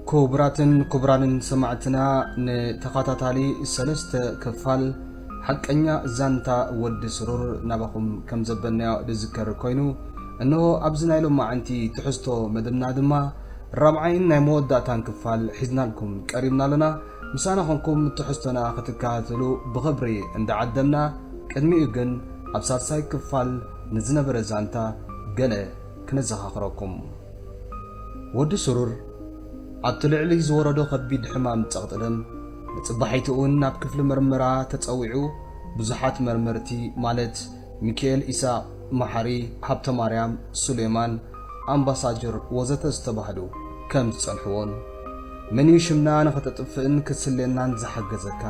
ክቡራትን ክቡራንን ሰማዕትና፣ ንተኸታታሊ ሰለስተ ክፋል ሓቀኛ ዛንታ ወዲ ስሩር ናባኹም ከም ዘበልናዮ ዝዝከር ኮይኑ፣ እንሆ ኣብዚ ናይ ሎማዓንቲ ትሕዝቶ መደብና ድማ ራብዓይን ናይ መወዳእታን ክፋል ሒዝናልኩም ቀሪብና ኣለና። ምሳና ኾንኩም ትሕዝቶና ክትከታተሉ ብኽብሪ እንዳዓደምና፣ ቅድሚኡ ግን ኣብ ሳልሳይ ክፋል ንዝነበረ ዛንታ ገለ ክነዘኻኽረኩም። ወዲ ስሩር ኣብቲ ልዕሊ ዝወረዶ ከቢድ ሕማም ጸቕጢ ደም፣ ንጽባሒቱ እውን ናብ ክፍሊ መርመራ ተጸዊዑ፣ ብዙሓት መርመርቲ ማለት ሚኪኤል ኢሳቕ፣ መሓሪ፣ ሃብተማርያም፣ ሱሌማን፣ ኣምባሳጀር ወዘተ ዝተባህሉ ከም ዝጸንሕዎን፣ መን እዩ ሽምና ንኸተጥፍእን ክትስሌናን ዝሓገዘካ?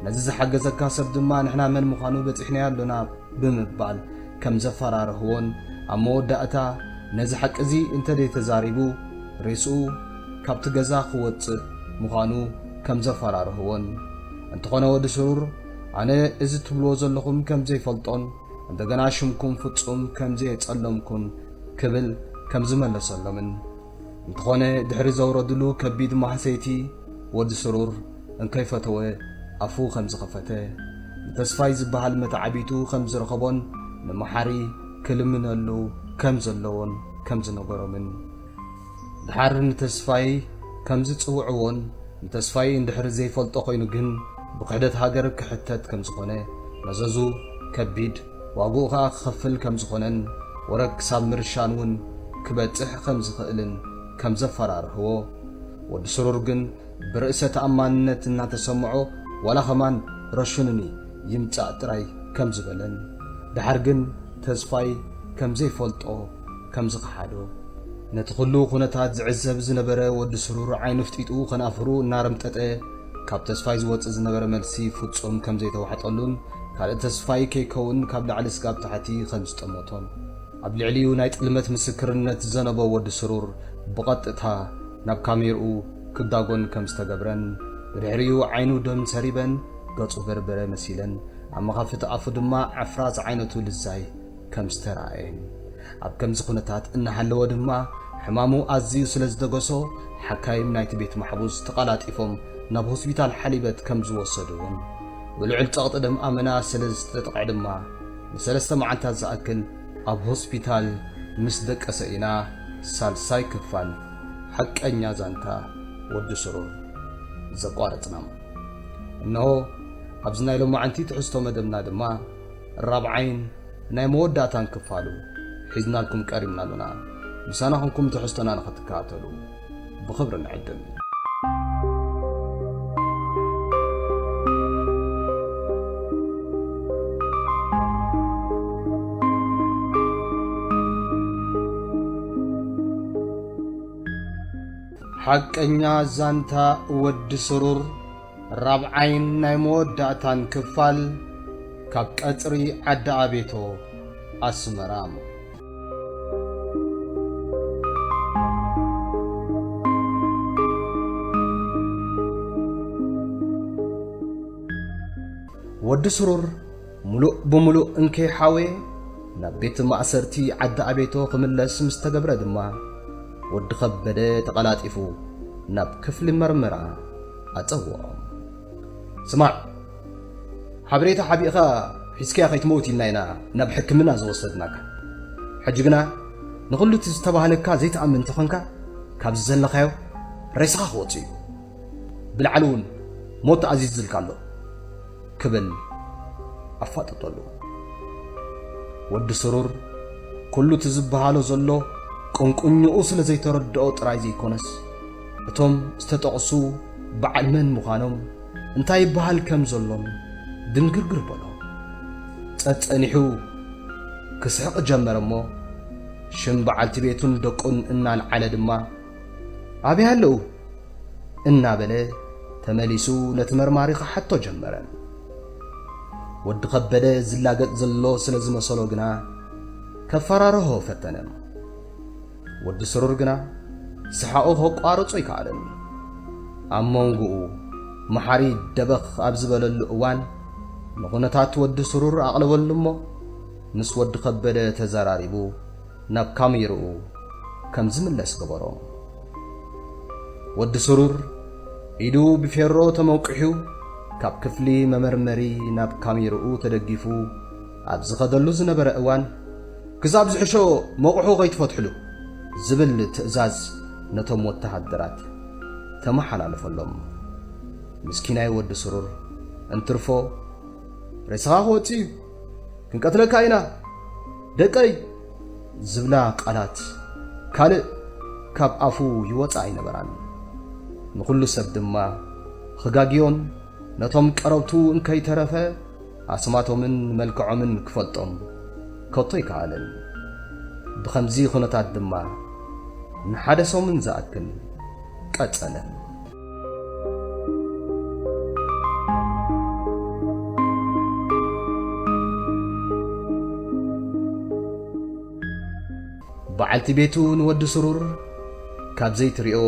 ነዚ ዝሓገዘካ ሰብ ድማ ንሕና መን ምዃኑ በጺሕናዮ ኣሎና ብምባል ከም ዘፈራርህዎን፣ ኣብ መወዳእታ ነዚ ሓቂ እዚ እንተ ዘይተዛሪቡ ሬስኡ ካብቲ ገዛ ክወጽእ ምዃኑ ከም ዘፈራርህዎን፣ እንተኾነ ወዲ ስሩር ኣነ እዚ ትብልዎ ዘለኹም ከም ዘይፈልጦን እንደገና ሽምኩም ፍጹም ከም ዘየጸለምኩን ክብል ከም ዝመለሰሎምን፣ እንተኾነ ድሕሪ ዘውረድሉ ከቢድ ማህሰይቲ ወዲ ስሩር እንከይፈተወ ኣፉ ከም ዝኸፈተ፣ ንተስፋይ ዝበሃል መተዓቢቱ ከም ዝረኸቦን ንመሓሪ ክልምነሉ ከም ዘለዎን ከም ዝነገሮምን፣ ድሓር ንተስፋይ ከም ዝጽውዕዎን ንተስፋይ እንድሕር ዘይፈልጦ ኮይኑ ግን ብክሕደት ሃገር ክሕተት ከም ዝኾነ፣ መዘዙ ከቢድ ዋግኡ ኸኣ ክኸፍል ከም ዝኾነን ወረ ክሳብ ምርሻን እውን ክበጽሕ ከም ዝኽእልን ከም ዘፈራርህዎ፣ ወዲ ስሩር ግን ብርእሰ ተኣማንነት እናተሰምዖ ዋላ ኸማን ረሹንኒ ይምጻእ ጥራይ ከም ዝበለን፣ ደሓር ግን ተስፋይ ከም ዘይፈልጦ ከም ዝኸሓዶ፣ ነቲ ኹሉ ኩነታት ዝዕዘብ ዝነበረ ወዲ ስሩር ዓይኑ ፍጢጡ ከናፍሩ እናረምጠጠ ካብ ተስፋይ ዝወጽእ ዝነበረ መልሲ ፍጹም ከም ዘይተዋሕጠሉን ካልእ ተስፋይ ከይከውን ካብ ላዕሊ ስጋብ ታሕቲ ከም ዝጠመቶን፣ ኣብ ልዕሊኡ ናይ ጥልመት ምስክርነት ዝዘነበ ወዲ ስሩር ብቐጥታ ናብ ካሜርኡ ክዳጎን ከም ዝተገብረን፣ ብድሕሪኡ ዓይኑ ደም ሰሪበን ገጹ በርበረ መሲለን ኣብ መኻፍቲ ኣፉ ድማ ዕፍራ ዝዓይነቱ ልዛይ ከም ዝተራእየን፣ ኣብ ከምዚ ኩነታት እናሃለወ ድማ ሕማሙ ኣዝዩ ስለ ዝደገሶ ሓካይም ናይቲ ቤት ማሕቡስ ተቐላጢፎም ናብ ሆስፒታል ሓሊበት ከም ዝወሰድዎን፣ ብልዑል ጸቕጢ ደም ኣመና ስለ ዝተጠቕዐ ድማ ንሰለስተ መዓልታት ዝኣክል ኣብ ሆስፒታል ምስ ደቀሰ ኢና ሳልሳይ ክፋል ሓቀኛ ዛንታ ወዲ ስሩር ዘቋረጽና። እነሆ ኣብዚ ናይ ሎማዓንቲ ትሕዝቶ መደብና ድማ ራብዓይን ናይ መወዳእታን ክፋሉ ሒዝናልኩም ቀሪብና ኣሎና። ምሳና ኹንኩም ትሕዝቶና ንኽትከታተሉ ብኽብሪ ንዕድም። ሓቀኛ ዛንታ ወዲ ስሩር ራብዓይን ናይ መወዳእታን ክፋል ካብ ቀጽሪ ዓዲ ኣቤቶ ኣስመራ። ወዲ ስሩር ምሉእ ብምሉእ እንከይሓወየ ናብ ቤት ማእሰርቲ ዓዲ ኣቤቶ ክምለስ ምስ ተገብረ ድማ፣ ወዲ ከበደ ተቐላጢፉ ናብ ክፍሊ መርመራ ኣጸውዖ። ስማዕ፣ ሓበሬታ ሓቢእኻ ሒዝካያ ከይትመውት ኢልና ኢና ናብ ሕክምና ዝወሰድናካ። ሕጂ ግና ንኹሉ እቲ ዝተባህለካ ዘይትኣምን እንተኾንካ፣ ካብዚ ዘለኻዮ ሬሳኻ ክወጽእ እዩ። ብላዕሊ እውን ሞት ተኣዚዝልካ ኣሎ። ክብል ኣፋጠጠሉ። ወዲ ስሩር ኩሉ እቲ ዝበሃሎ ዘሎ ቁንቁኝኡ ስለ ዘይተረድኦ ጥራይ ዘይኮነስ፣ እቶም ዝተጠቕሱ በዓል መን ምዃኖም፣ እንታይ ይበሃል ከም ዘሎን ድንግርግር በሎ። ጸጸኒሑ ክስሕቕ ጀመረ እሞ፣ ሽም በዓልቲ ቤቱን ደቁን እናልዓለ ድማ፣ "ኣበይ ኣለዉ?" እናበለ ተመሊሱ ነቲ መርማሪ ክሓቶ ጀመረ። ወዲ ከበደ ዝላገጽ ዘሎ ስለ ዝመሰሎ ግና ከፈራርሆ ፈተነ። ወዲ ስሩር ግና ሰሓቑ ከቋርጾ ኣይከኣለን። ኣብ መንጎኡ መሓሪ ደበኽ ኣብ ዝበለሉ እዋን፣ ንኹነታት ወዲ ስሩር ኣቕለበሉ እሞ፣ ምስ ወዲ ከበደ ተዘራሪቡ፣ ናብ ካሜርኡ ከም ዝምለስ ገበሮ። ወዲ ስሩር ኢዱ ብፌሮ ተመውቅሑ ካብ ክፍሊ መመርመሪ ናብ ካሜርኡ ተደጊፉ ኣብ ዝኸደሉ ዝነበረ እዋን፣ "ክሳብ ዝሕሾ መቑሑ ከይትፈትሕሉ" ዝብል ትእዛዝ ነቶም ወተሃደራት ተመሓላለፈሎም። ምስኪናይ ወዲ ስሩር እንትርፎ፣ "ሬሳኻ ክወጽእ እዩ፣ ክንቀትለካ ኢና ደቀይ" ዝብላ ቃላት ካልእ ካብ ኣፉ ይወጻ ኣይነበራን። ንኹሉ ሰብ ድማ ኽጋግዮን ነቶም ቀረብቱ እንከይተረፈ ኣስማቶምን መልክዖምን ክፈልጦም ከቶ ኣይከኣለን። ብኸምዚ ኩነታት ድማ ንሓደ ሰሙን ዝኣክል ቀጸለ። በዓልቲ ቤቱ ንወዲ ስሩር ካብ ዘይትሪኦ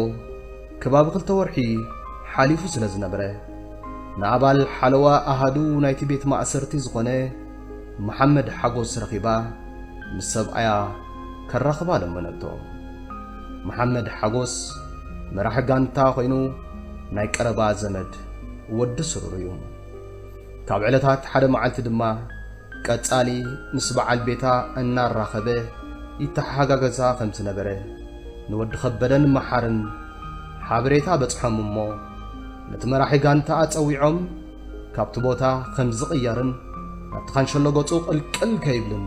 ከባቢ ክልተ ወርሒ ሓሊፉ ስለ ዝነበረ፣ ንኣባል ሓለዋ ኣሃዱ ናይቲ ቤት ማእሰርቲ ዝኾነ መሓመድ ሓጎስ ረኺባ ምስ ሰብኣያ ከራኽባ ለመነቶ። መሓመድ ሓጎስ መራሒ ጋንታ ኮይኑ ናይ ቀረባ ዘመድ ወዲ ስሩር እዩ። ካብ ዕለታት ሓደ መዓልቲ ድማ ቀጻሊ ምስ በዓል ቤታ እናራኸበ ይተሓጋገዛ ከም ዝነበረ ንወዲ ከበደን መሓርን ሓበሬታ በጽሖም እሞ ነቲ መራሒ ጋንታ ኣጸዊዖም ካብቲ ቦታ ከም ዝቕየርን ናብቲ ካንሸሎ ገጹ ቅልቅል ከይብልን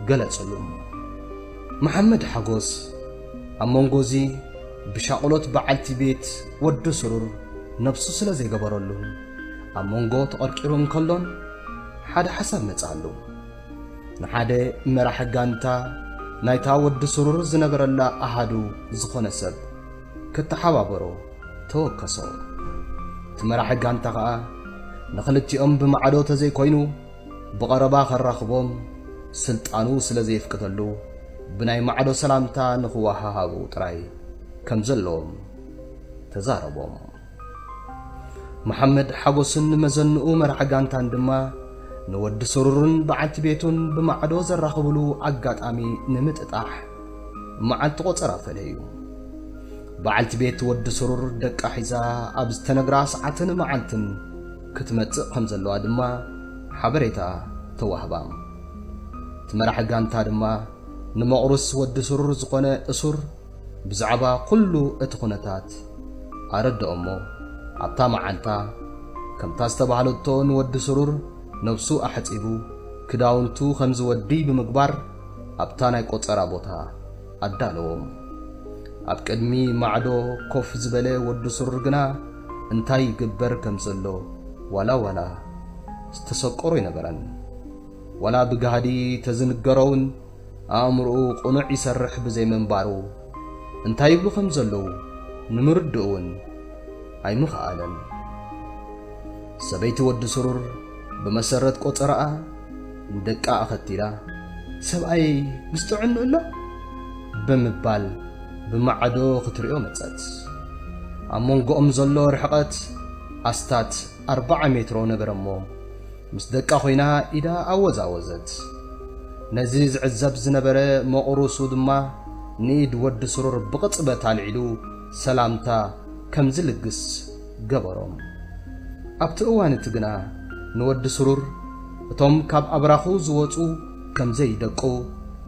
ገለጽሉ። መሓመድ ሓጎስ ኣብ መንጎ እዚ ብሻቕሎት በዓልቲ ቤት ወዲ ስሩር ነብሱ ስለ ዘይገበረሉን ኣብ መንጎ ተቐርቂሩ እንከሎን ሓደ ሓሳብ መጽኣሉ። ንሓደ መራሒ ጋንታ ናይታ ወዲ ስሩር ዝነበረላ ኣሃዱ ዝኾነ ሰብ ክተሓባበሮ ተወከሶ። እቲ መራሒ ጋንታ ኸኣ ንኽልቲኦም ብማዕዶ ተዘይኮይኑ ብቐረባ ከራኽቦም ስልጣኑ ስለ ዘየፍቅደሉ ብናይ ማዕዶ ሰላምታ ንኽወሃሃቡ ጥራይ ከም ዘለዎም ተዛረቦም። መሓመድ ሓጎስን ንመዘንኡ መራሒ ጋንታን ድማ ንወዲ ስሩርን በዓልቲ ቤቱን ብማዕዶ ዘራኽብሉ ኣጋጣሚ ንምጥጣሕ መዓልቲ ቆጸራ ፈለዩ። በዓልቲ ቤት ወዲ ስሩር ደቃ ሒዛ ኣብ ዝተነግራ ሰዓትን መዓልትን ክትመጽእ ከም ዘለዋ ድማ ሓበሬታ ተዋህባ። እቲ መራሒ ጋንታ ድማ ንመቑሩስ ወዲ ስሩር ዝኾነ እሱር ብዛዕባ ኩሉ እቲ ኩነታት ኣረድኦ እሞ ኣብታ መዓልታ ከምታ ዝተባህለቶ ንወዲ ስሩር ነብሱ ኣሕጺቡ ክዳውንቱ ከም ዝወዲ ብምግባር ኣብታ ናይ ቆጸራ ቦታ ኣዳለዎም። ኣብ ቅድሚ ማዕዶ ኮፍ ዝበለ ወዲ ስሩር ግና እንታይ ይግበር ከም ዘሎ ዋላ ዋላ ዝተሰቆሮ ኣይነበረን። ዋላ ብጋህዲ ተዝንገሮ እውን ኣእምሮኡ ቅኑዕ ይሰርሕ ብዘይምንባሩ እንታይ ይብሉ ከም ዘለዉ ንምርድኡ እውን ኣይምኸኣለን። ሰበይቲ ወዲ ስሩር ብመሰረት ቆጸራኣ ንደቃ ኣኸቲላ፣ "ሰብኣይ ምስ ጥዕኑ ኣሎ?" ብምባል ብማዕዶ ክትሪኦ መጸት። ኣብ መንጎኦም ዘሎ ርሕቐት ኣስታት ኣርብዓ ሜትሮ ነበረ እሞ፣ ምስ ደቃ ኮይና ኢዳ ኣወዛወዘት። ነዚ ዝዕዘብ ዝነበረ መቑሩሱ ድማ ንኢድ ወዲ ስሩር ብቕጽበት ኣልዒሉ ሰላምታ ከም ዝልግስ ገበሮም። ኣብቲ እዋን እቲ ግና ንወዲ ስሩር እቶም ካብ ኣብራኹ ዝወጹ ከም ዘይደቁ፣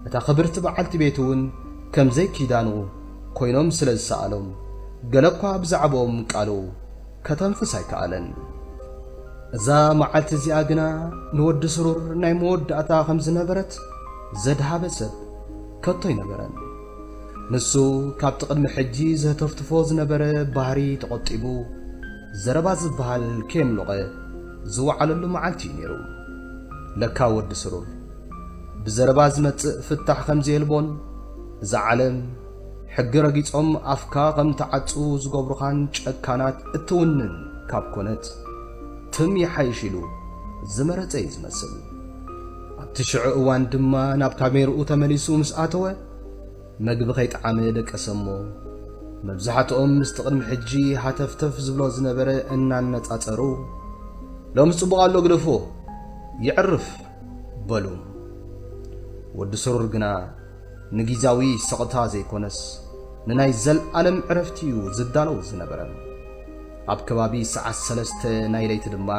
እታ ክብርቲ በዓልቲ ቤቱ እውን ከም ዘይኪዳኑ ኮይኖም ስለ ዝሰኣሎም፣ ገለ እኳ ብዛዕባኦም ቃሉ ከተንፍስ ኣይከኣለን። እዛ መዓልቲ እዚኣ ግና ንወዲ ስሩር ናይ መወዳእታ ከም ዝነበረት ዘድሃበ ሰብ ከቶ ኣይነበረን። ንሱ ካብቲ ቅድሚ ሕጂ ዘህተፍትፎ ዝነበረ ባህሪ ተቖጢቡ፣ ዘረባ ዝበሃል ከየምለቐ ዝወዓለሉ መዓልቲ እዩ ነይሩ። ለካ ወዲ ስሩር ብዘረባ ዝመጽእ ፍታሕ ከም ዘየልቦን፣ እዛ ዓለም ሕጊ ረጊጾም ኣፍካ ከም ትዓጹ ዝገብሩኻን ጨካናት እትውንን ካብ ኮነት፣ ትም ይሓይሽ ኢሉ ዝመረጸ እዩ ዝመስል። ኣብቲ ሽዑ እዋን ድማ ናብ ካሜርኡ ተመሊሱ ምስ ኣተወ፣ መግቢ ከይጠዓመ ደቀሰ እሞ፣ መብዛሕትኦም ምስቲ ቅድሚ ሕጂ ሃተፍተፍ ዝብሎ ዝነበረ እናነጻጸሩ፣ "ሎምስ ጽቡቕ ኣሎ ግደፎ፣ የዕርፍ" በሉ። ወዲ ስሩር ግና ንጊዛዊ ስቕታ ዘይኮነስ፣ ንናይ ዘልኣለም ዕረፍቲ እዩ ዝዳለው ዝነበረ። ኣብ ከባቢ ሰዓት ሰለስተ ናይ ለይቲ ድማ፣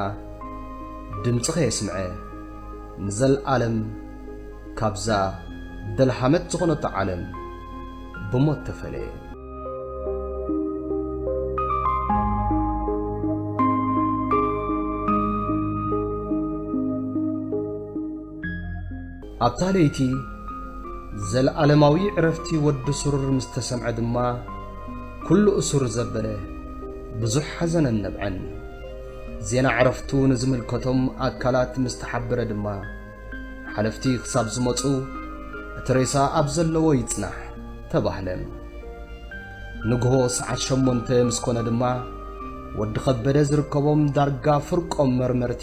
ድምጺ ከየስምዐ፣ ንዘልኣለም ካብዛ ደልሃመት ዝኾነቶ ዓለም ብሞት ተፈለየ። ኣብታ ለይቲ፣ ዘልኣለማዊ ዕረፍቲ ወዲ ስሩር ምስ ተሰምዐ ድማ፣ ኩሉ እሱር ዘበለ፣ ብዙሕ ሓዘነን ነብዐን። ዜና ዕረፍቱ ንዝምልከቶም ኣካላት ምስ ተሓበረ ድማ፣ ሓለፍቲ ክሳብ ዝመጹ፣ እቲ ሬሳ ኣብ ዘለዎ ይጽናሕ ተባህለ። ንግሆ ሰዓት ሸሞንተ ምስ ኮነ ድማ፣ ወዲ ከበደ ዝርከቦም ዳርጋ ፍርቆም መርመርቲ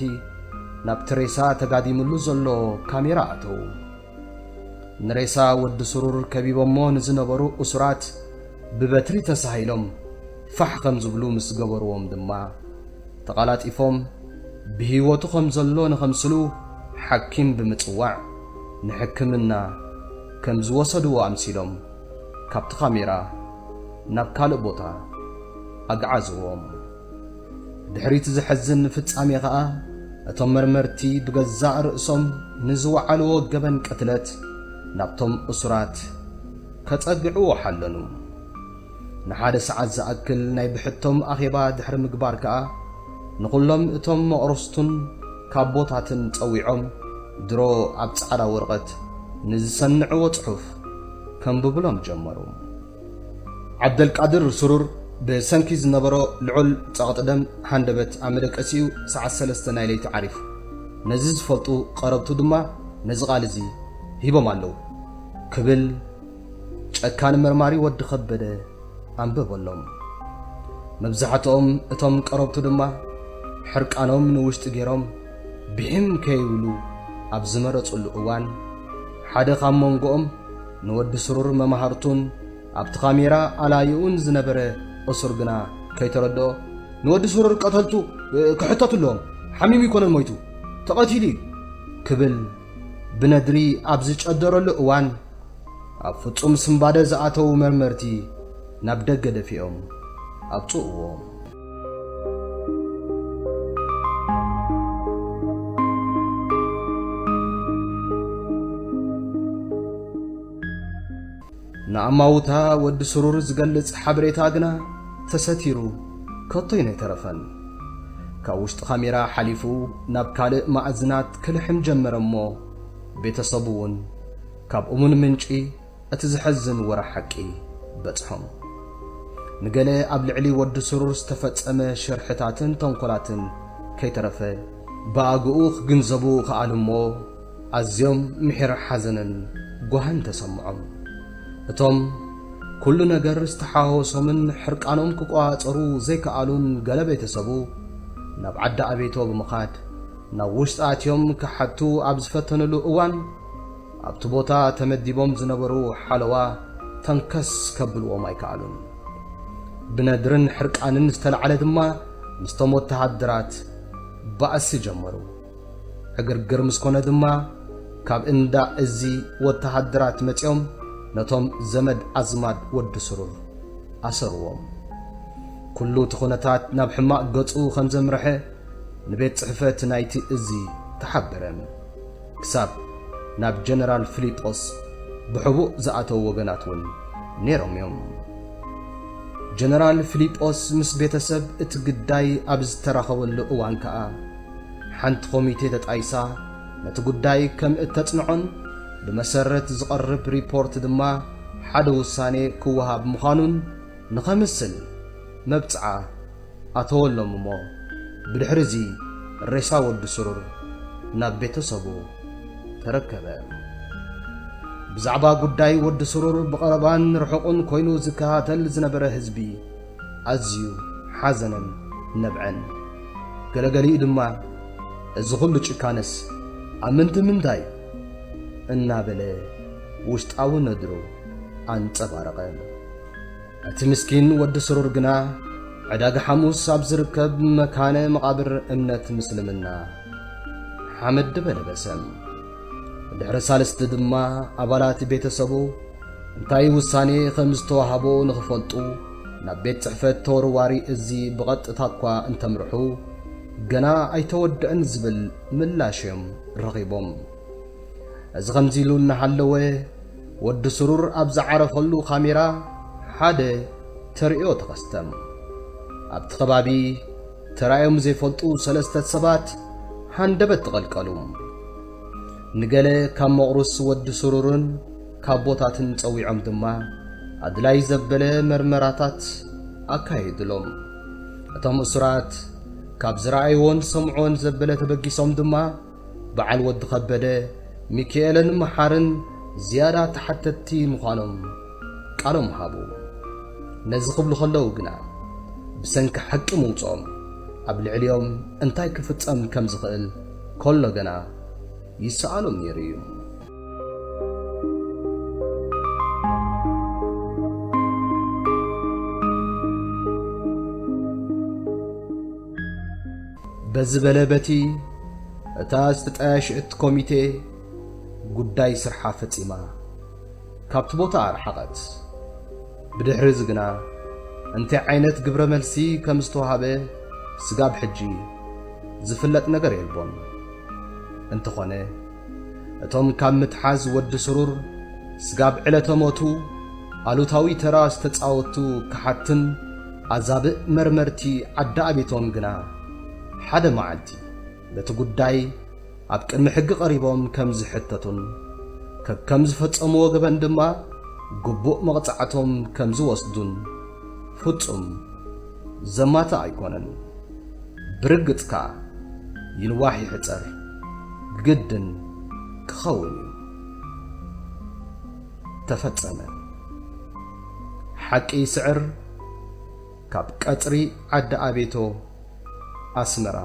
ናብቲ ሬሳ ተጋዲምሉ ዘሎ ካሜራ ኣተዉ። ንሬሳ ወዲ ስሩር ከቢቦሞ ንዝነበሩ እሱራት ብበትሪ ተሳሂሎም ፋሕ ከም ዝብሉ ምስ ገበርዎም ድማ፣ ተቐላጢፎም ብህይወቱ ከም ዘሎ ንኸምስሉ ሓኪም ብምጽዋዕ፣ ንሕክምና ከም ዝወሰድዎ ኣምሲሎም፣ ካብቲ ካሜራ ናብ ካልእ ቦታ ኣግዓዝዎም። ድሕሪቲ ዘሕዝን ፍጻሜ ኸኣ፣ እቶም መርመርቲ ብገዛእ ርእሶም ንዝወዓልዎ ገበን ቅትለት ናብቶም እሱራት ከጸግዕዎ ሓለኑ። ንሓደ ሰዓት ዝኣክል ናይ ብሕቶም ኣኼባ ድሕሪ ምግባር ከኣ፣ ንኹሎም እቶም መቕረስቱን ካቦታትን ጸዊዖም፣ ድሮ ኣብ ጻዕዳ ወረቐት ንዝሰንዕዎ ጽሑፍ ከንብብሎም ጀመሩ። ዓብደልቃድር ስሩር ብሰንኪ ዝነበሮ ልዑል ጸቕጢ ደም ሃንደበት ኣብ መደቀሲኡ ሰዓት ሰለስተ ናይ ለይቲ ዓሪፉ። ነዚ ዝፈልጡ ቀረብቱ ድማ ነዚ ቃል እዚ ሂቦም ኣለዉ ክብል ጨካን መርማሪ ወዲ ከበደ ኣንበበሎም። መብዛሕትኦም እቶም ቀረብቱ ድማ ሕርቃኖም ንውሽጢ ገይሮም ብሒም ከይብሉ ኣብ ዝመረጹሉ እዋን፣ ሓደ ካብ መንጎኦም ንወዲ ስሩር መማህርቱን ኣብቲ ካሜራ ኣላይኡን ዝነበረ እሱር ግና ከይተረድኦ፣ "ንወዲ ስሩር ቀተልቱ፣ እ፣ ክሕተቱ ኣለዎም። ሓሚሙ ኣይኮነን ሞይቱ፣ ተቐቲሉ እዩ" ክብል ብነድሪ ኣብ ዝጨደረሉ እዋን፣ ኣብ ፍጹም ስንባደ ዝኣተዉ መርመርቲ ናብ ደገ ደፊኦም ኣውጽእዎም። ንኣማውታ ወዲ ስሩር ዝገልጽ ሓበሬታ ግና ተሰቲሩ ከቶይን ኣይተረፈን። ካብ ውሽጢ ካሜራ ሓሊፉ ናብ ካልእ ማዕዝናት ክልሕም ጀመረ እሞ፣ ቤተሰቡ እውን ካብ እሙን ምንጪ እቲ ዘሐዝን ወረ ሓቂ በጽሖም። ንገለ ኣብ ልዕሊ ወዲ ስሩር ዝተፈጸመ ሽርሕታትን ተንኮላትን ከይተረፈ ብኣግኡ ክግንዘቡ ከኣሉ እሞ፣ ኣዝዮም ምሒር ሓዘንን ጓህን ተሰምዖም። እቶም ኩሉ ነገር ዝተሓዋወሶምን ሕርቃኖም ክቆጻጸሩ ዘይከኣሉን ገለ ቤተሰቡ፣ ናብ ዓዲ ኣቤቶ ብምኻድ፣ ናብ ውሽጢ ኣትዮም ክሓቱ ኣብ ዝፈተኑሉ እዋን፣ ኣብቲ ቦታ ተመዲቦም ዝነበሩ ሓለዋ ተንከስ ከብልዎም ኣይከኣሉን። ብነድርን ሕርቃንን ዝተላዕለ ድማ ምስቶም ወተሃደራት ባእሲ ጀመሩ። ዕግርግር ምስ ኮነ ድማ፣ ካብ እንዳ እዚ ወተሃደራት መጺኦም ነቶም ዘመድ ኣዝማድ ወዲ ስሩር ኣሰርዎም። ኩሉ እቲ ኩነታት ናብ ሕማቕ ገጹ ከም ዘምርሐ ንቤት ጽሕፈት ናይቲ እዚ ተሓበረ። ክሳብ ናብ ጀነራል ፊሊጶስ ብሕቡእ ዝኣተዉ ወገናት እውን ነይሮም እዮም። ጀነራል ፊሊጶስ ምስ ቤተሰብ እቲ ግዳይ ኣብ ዝተራኸበሉ እዋን ከኣ፣ ሓንቲ ኮሚቴ ተጣይሳ ነቲ ጉዳይ ከም እተጽንዖን፣ ብመሰረት ዝቐርብ ሪፖርት ድማ ሓደ ውሳኔ ክወሃብ ምዃኑን ንኸምስል መብጽዓ ኣተወሎም እሞ፣ ብድሕሪ እዚ ሬሳ ወዲ ስሩር ናብ ቤተሰቡ ተረከበ። ብዛዕባ ጉዳይ ወዲ ስሩር ብቐረባን ርሑቕን ኮይኑ ዝከታተል ዝነበረ ህዝቢ፣ ኣዝዩ ሓዘነን ነብዐን። ገለገሊኡ ድማ፣ "እዚ ኹሉ ጭካነስ ኣብ ምንቲ ምንታይ?" እናበለ ውሽጣዊ ነድሩ ኣንጸባረቐ። እቲ ምስኪን ወዲ ስሩር ግና፣ ዕዳጋ ሓሙስ ኣብ ዝርከብ መካነ መቓብር እምነት ምስልምና ሓመድ በለ በሰም። ድሕሪ ሳልስቲ ድማ፣ ኣባላት ቤተሰቡ እንታይ ውሳኔ ከም ዝተዋህቦ ንኽፈልጡ ናብ ቤት ጽሕፈት ተወርዋሪ እዚ ብቐጥታ እኳ እንተምርሑ፣ ገና ኣይተወድአን ዝብል ምላሽ እዮም ረኺቦም። እዚ ከምዚ ኢሉ እናሃለወ፣ ወዲ ስሩር ኣብ ዝዓረፈሉ ካሜራ ሓደ ተርእዮ ተኸስተ። ኣብቲ ከባቢ ተራእዮም ዘይፈልጡ ሰለስተ ሰባት ሃንደበት ተቐልቀሉ። ንገለ ካብ መቑርስ ወዲ ስሩርን ካብ ቦታትን ጸዊዖም ድማ ኣድላይ ዘበለ መርመራታት ኣካየድሎም። እቶም እሱራት ካብ ዝረኣይዎን ዝሰምዕዎን ዘበለ ተበጊሶም ድማ በዓል ወዲ ከበደ፣ ሚኪኤልን መሓርን ዝያዳ ተሓተትቲ ምዃኖም ቃሎም ሃቡ። ነዚ ክብሉ ከለዉ ግና፣ ብሰንኪ ሓቂ ምውጽኦም ኣብ ልዕሊኦም እንታይ ክፍጸም ከም ዝኽእል ከሎ ገና ይሰኣሎም ነይሩ እዩ። በዚ በለ በቲ፣ እታ ዝተጠያየሸት ኮሚቴ ጉዳይ ስርሓ ፈጺማ ካብቲ ቦታ ኣርሓቐት። ብድሕሪ እዚ ግና እንታይ ዓይነት ግብረ መልሲ ከም ዝተዋህበ ስጋብ ሕጂ ዝፍለጥ ነገር የልቦን። እንተኾነ፣ እቶም ካብ ምትሓዝ ወዲ ስሩር ስጋብ ዕለተ ሞቱ ኣሉታዊ ተራ ዝተጻወቱ ከሓትን ኣዛብእ መርመርቲ ዓዲ ኣቤቶን ግና ሓደ መዓልቲ ነቲ ጉዳይ ኣብ ቅድሚ ሕጊ ቀሪቦም ከም ዝሕተቱን ከከም ዝፈጸምዎ ገበን ድማ ግቡእ መቕጻዕቶም ከም ዝወስዱን ፍጹም ዘማትእ ኣይኮነን። ብርግጽ ከኣ ይንዋሕ ይሕጸር ግድን ክኸውን እዩ። ተፈጸመ። ሓቂ ይስዕር ካብ ቀጽሪ ዓዲ ኣቤቶ ኣስመራ።